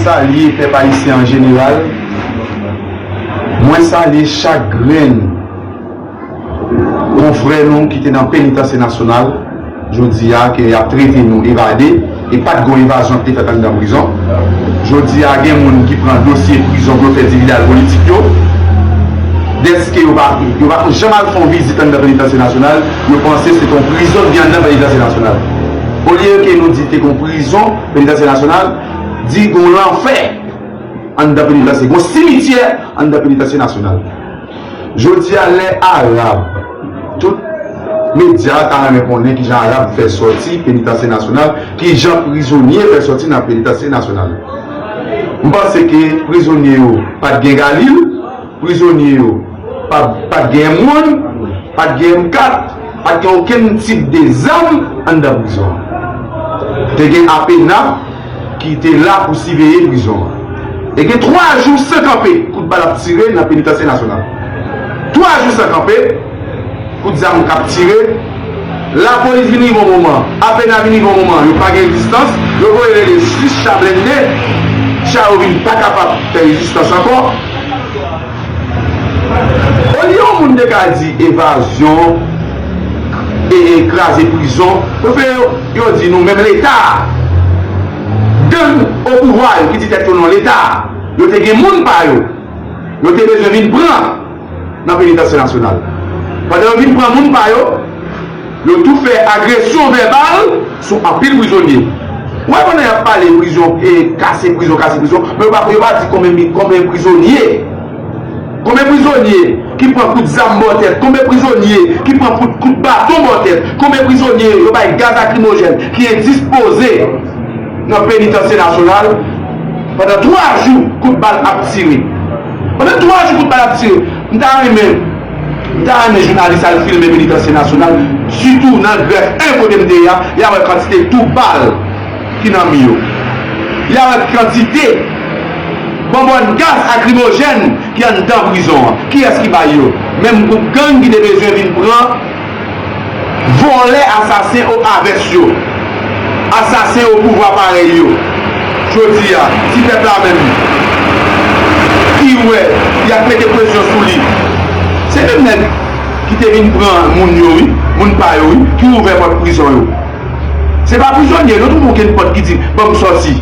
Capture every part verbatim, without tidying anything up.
Salye pèp ayisyen an jeneral. Mwen salye chak grenn konfrè nou ki te nan penitansye nasyonal jodi a, ke y ap trete nou evade, e pa t gon evazyon ki te fèt anndan prizon. Jodi a, gen moun ki pran dosye prizon pou yo fè dividal politik yo. Dèske yo pa, yo pa janm al fè yon vizit anndan penitansye nasyonal, yo panse se te yon prizon ki anndan penitansye nasyonal. Olye ke nou di te gon prizon, penitansye nasyonal, di gon lanfè anndan penitansye, gon simityè anndan penitansye nasyonal. Jodi a, lè Arab, tout medya ta renmen konnen kijan Arab fè sòti penitansye nasyonal, kijan prizonye fè sòti nan penitansye nasyonal. M panse ke prizonye yo pa t gen galil, prizonye yo pa, pa t gen M one, pa t gen M kat, pa t gen okenn tip de zam anndan prizon an. Te gen APENAP ki te la pou siveye prizon an. E gen twa jou san kanpe, kout bal ap tire nan penitansye nasyonal. Twa jou san kanpe, kout zam k ap tire. Lapolis vin rive yon moman, APENAP vin rive yon moman, yo pa gen rezistans, yo voye rele jis cha blende, cha yo vin pa kapab fè rezistans ankò. Olye yon moun te ka di evazyon e, e kraze prizon, yo fè yo, yo di nou menm Leta, gang o pouvwa yo ki di tèt yo non Leta, yo te gen moun pa yo, yo te bezwen vin pran nan penitansye nasyonal. Pandan yo vin pran moun pa yo, yo tou fè agresyon vèbal sou anpil prizonye. Ou wè pandan y ap pale prizon, e kase prizon, kase prizon, men yo pa, yo pa di konbyen mi-, konbyen prizonye. Konbyen prizonye ki pran kout zam bò tèt, konbyen prizonye ki pran kout, kout baton bò tèt, konbyen prizonye yo bay gaz lakrimojèn, ki endispoze nan penitansye nasyonal pandan twa jou kout bal ap tire. Pandan twa jou kout bal ap tire. M ta renmen, m ta renmen jounalis al filme penitansye nasyonal, sitou nan grèf en kote m te ye a, y a wè kantite twou bal ki nan mi yo. Y a wè kantite bonbòn gaz lakrimojèn ki anndan prizon an. Kiyès ki bay yo? Menm gwoup gang ki te bezwen vin pran vòlè, asasen o avès yo, asasen o pouvwa parèy yo. Jodi a, ti pèp la menm ki wè y ap mete presyon sou li, se menm nèg ki te vin pran moun yo, wi, moun pa yo, wi, ki ouvè pòt prizon yo. Se pa prizonye, nou twouve okenn pòt ki di, "Ban m sòti."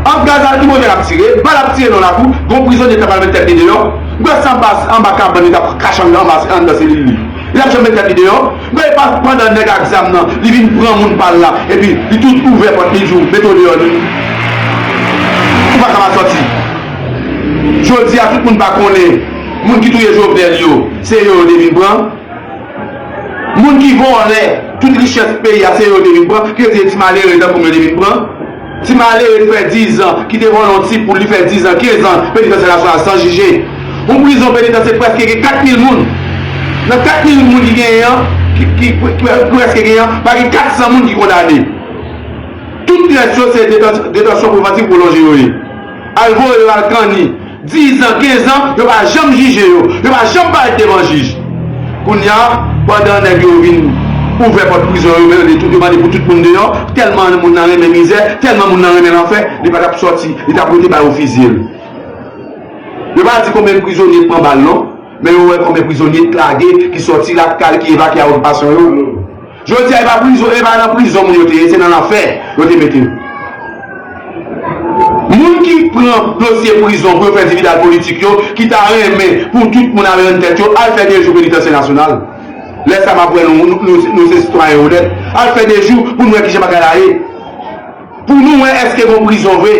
Ant gaz lakrimojèn ap tire, bal ap tire nan lakou, gon prizonye t ap al met tèt li deyò. M kwè se anba, anba kabann li t ap kache anndan, anba, anndan selil li. Li t ap janm met tèt li deyò. M kwè e pa pandan nèg ak zam nan, li vin pran moun pa l la, epi li tout ouvè pòt li di w, "Mete w deyò, non. Ou pa ka pa sòti." Jodi a, tout moun pa konnen, moun ki touye Jovenel yo, se yo yo te vin pran. Moun ki vòlè tout richès peyi a, se yo te vin pran, ki rete ti malere tankou m yo te vin pran. Ti malere ki fè dizan, ki te vòlè yon ti poul, li fè dizan, kenz an, penitansye nasyonal san jije. Yon prizon penitansye prèske gen kat mil moun. Nan kat mil moun ki genyen an, ki, ki, ki, ki prèske genyen an, pa gen kat san moun ki kondane. Tout rès yo se detan-, detansyon prevantif pwolonje yo ye. Al voye yo al kanni. Dizan, kenz an, yo pa janm jije yo. Yo pa janm parèt devan jij. Kounye a, pandan nèg yo vin ouvè pòt prizon yo, men yo tout, yo mande pou tout moun deyò, tèlman moun nan renmen mizè, tèlman moun nan renmen lanfè, li pa t ap sòti, li t ap rete ba yo fizye l. Yo pa di konbyen prizonye k pran bal non, men yo wè konbyen prizonye k lage, ki sòti lakay, ki evakye a okipasyon yo. Jodi a, e pa prizon, e pa nan prizon moun yo te ye, se nan lanfè yo te mete yo. Moun ki pran dosye prizon pou yo fè dividal politik yo, ki ta renmen pou tout moun al rann tèt yo, al fè de jou penitansye nasyonal. Lè sa m ap wè nou, nou, nou, nou se sitwayen onèt. Al fè de jou pou nou wè kijan bagay la ye. Pou nou wè èske gon prizon vre.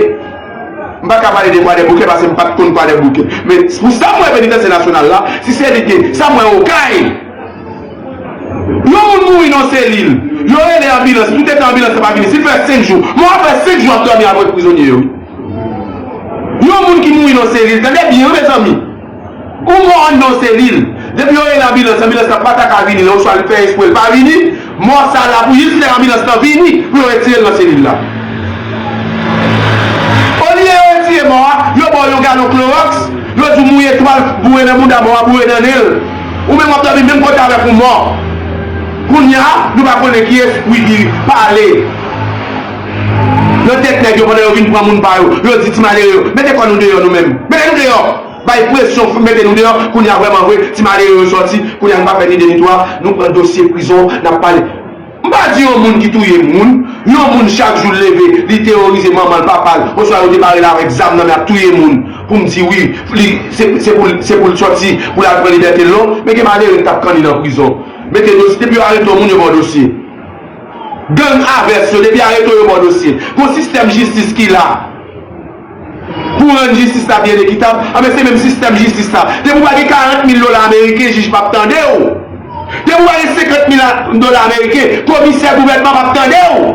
M pa ka pale de Kwadèboukè paske m pa t konn Kwadèboukè. Men pou sa m wè penitansye nasyonal la, si se li te, sa m wè Okay. Yon moun mouri nan selil. Yo rele anbilans. Toutetan anbilans la pa vini. Si l fè senk jou, mò a fè senk jou ap dòmi avèk prizonye yo. Yon moun ki mouri nan selil. Tande byen, wi, mezanmi. Ou mò anndan selil. Depi yo rele anbilans, anbilans la pa ta ka vini, oswa li fè espre l pa vini, mò sa la pou jislè anbilans lan vini pou yo retire l nan selil la. Olye yo retire mò a, yo ba w yon galon klowòks, yo di w mouye twal, boure nan bouda mò a, boure nan nen l. Ou menm w ap dòmi menm kote avèk yon mò. Kounye a, nou pa konnen ki espri ki pale. Nan tèt nèg yo, pandan yo vin pran moun pa yo, yo di ti malere yo, mete kò nou deyò nou menm. Mete nou deyò! Bay presyon, mete nou deyò. Kounye a vrèman vre, ti malere yo sòti. Kounye a nou pa fè ni de ni twa, nou pran dosye prizon, n ap pale. M pa di yon moun ki touye moun, yon moun chak jou l leve, li teworize manman l, papa l, oswa yo te bare l avèk zam nan men ap touye moun, pou m di wi, li, se, se pou l, se pou l sòti, pou l al pran libète l non. Men gen malere ki t ap kanni nan prizon. Mete dosye, depi yo arete yon moun, yo ba w dosye. Gang avès yo, depi arete w, yo ba w dosye. Gon sistèm jistis ki la pou rann jistis la byen ekitab, anben se menm sistèm jistis la. Depi w pa gen karant mil dola ameriken, jij p ap tande w. Depi w pa gen senkant mil dola ameriken, komisè gouvènman p ap tande w.